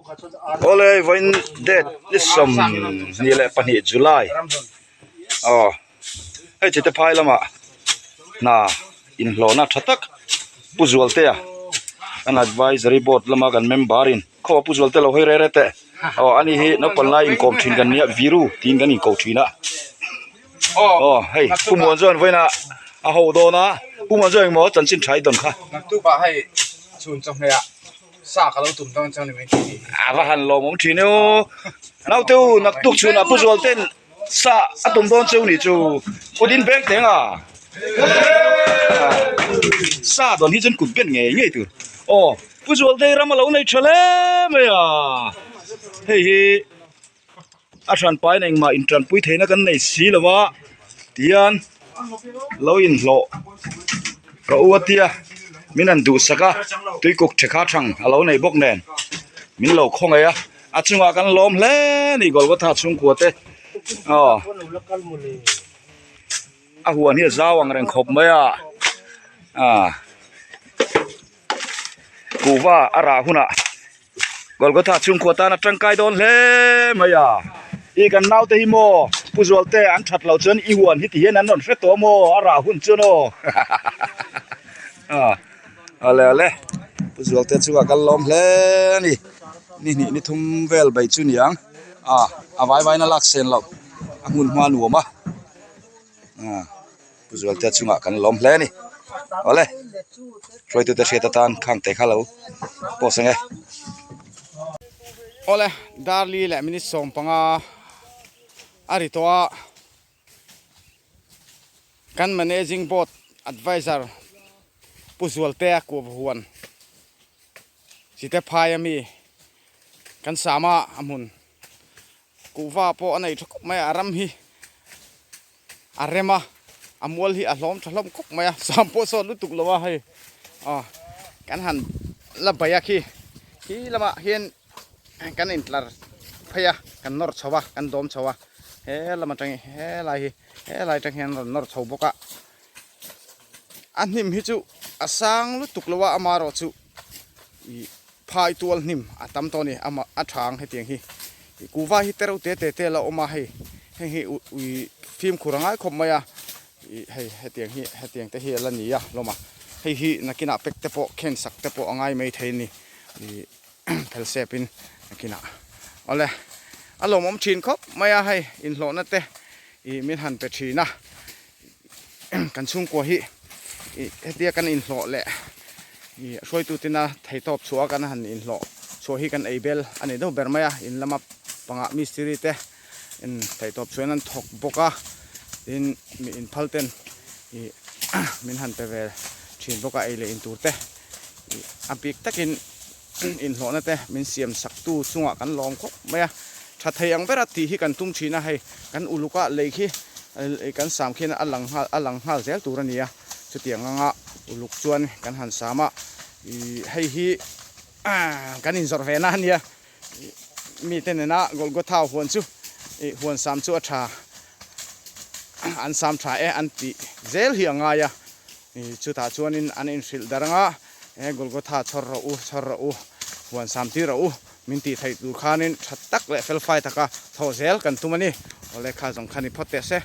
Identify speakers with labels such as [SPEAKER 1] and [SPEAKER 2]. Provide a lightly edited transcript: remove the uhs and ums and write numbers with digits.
[SPEAKER 1] Awle vawiin date ni 22 July aw hei chite phai lamah hna inhlawhna tha tak Pu Zualtea an advisory board lama kan member in khaw Pu Zualte lo hawi reh reh teh aw ani hi naupang lai inkawm thin kan nia viru tiin kan inko thin a aw hei Pu Muan chuan vawiin ah a ho dawn a Pu Muan chuan engmaw chanchin tha i dawn kha.
[SPEAKER 2] Sa ka lo tum dawn chuan min ti ni.
[SPEAKER 1] A va han lawmawm thin e aw. Naute u naktuk chhunah Pu Zual ten sa a tum dawn cheu ni chu kut in beng teng a. Sa dawn hi chuan kut ben ngei ngei tur. Aw Pu Zual te ram a lo nei tha hle mai a. Hei hi. A hran pain engmah intanpui theihna kan nei si lo a tihian lo inhlawh rawh u a tia min han duhsak a tuikuk thekha thang a lo nei bawk nen min lo khawngaih a a chungah kan lawm hle a ni Golgotha chhungkua te aw a huan hi a zau ang reng khawp mai a ah kuhva a rah hunah. Golgotha chhungkua tan a tangkai dawn hle mai a, i kan naute hi maw Pu Zualte an that loh chuan i huan hi ti hian an rawn hre tawh maw a rah hun chuan aw hahaha awle awle Pu Zualte chungah kan lawm hle a ni, ni hnih ni thum vel bai chu niang a a vai vaina lak sen loh a hmun hma nuam a. Pu Zualtea chungah kan lawm hle a ni. Awle, hruaitute hriat atan khang te kha lo post ang e.
[SPEAKER 2] Awle, Darli leh minute 15 a ri tawh a, kan Managing Board Adviser Pu Zualtea Kuavahuan Chite phai ami kan sama a hmun kuhva pawh a nei tha khawp mai a, a ram hi a rem a a mual hi a hlawm tha hlawm khawp mai a sam pawh sawt lutuk lo a hei aw kan han la bai a khi khi lamah hian kan intlar phei a kan nawr chho a kan dawm chho a he lam atangin helai hi helai atang hian rawn nawr chho bawk a a hnim hi chu a sang lutuk lo a amaherawh chu ih phai tual hnim a tam tawh a ni amah a tha ang hetiang hi ih kuhva hi te reuh te te te a la awm a hei heng hi ui fimkhur a ngai khawp mai a ih hei hetiang hi hetiang te hi a la ni a hlawm a hei hi nakinah pack te pawh khen sak te pawh a ngai mai thei a ni ih phel sep in nakinah awle a lawmawm thin khawp mai a hei inhlawhna te ih min han pe thin a. Kan chhungkua hi ih hetia kan inhlawh leh ih hruaitu tina theihtawp chhuah a kan han inhlawh chhuah hi kan ei bel a ni deuh ber mai a in lama pangah mistiri te in theihtawp chhuahin an thawk bawk a tin mi inphal ten ih min han pe ve thin bawk a ei leh in tur te ih a bik takin inhlawhna te min siam sak tu chungah kan lawm khawp mai a, tha thei ang bera tih hi kan tum thin a, hei kan uluk a lei khi kan sam khian a lang nghal a lang nghal zel tur a ni a, chutiang anga uluk chuan kan han sam a, ih hei hi kan inzawrh ve na a nia, mite nena Golgotha huan chu ih huan sam chu a tha an sam tha e an tih zel hi a ngai a. Chutah chuanin an inhrilh dar anga, He Golgotha chhawr rawh u, chhawr rawh u, huan sam tir rawh u, min tih theih tur khanin tha tak leh felfai taka thawh zel kan tum a ni. Aw lehkha zawng kha ni phawt teh se.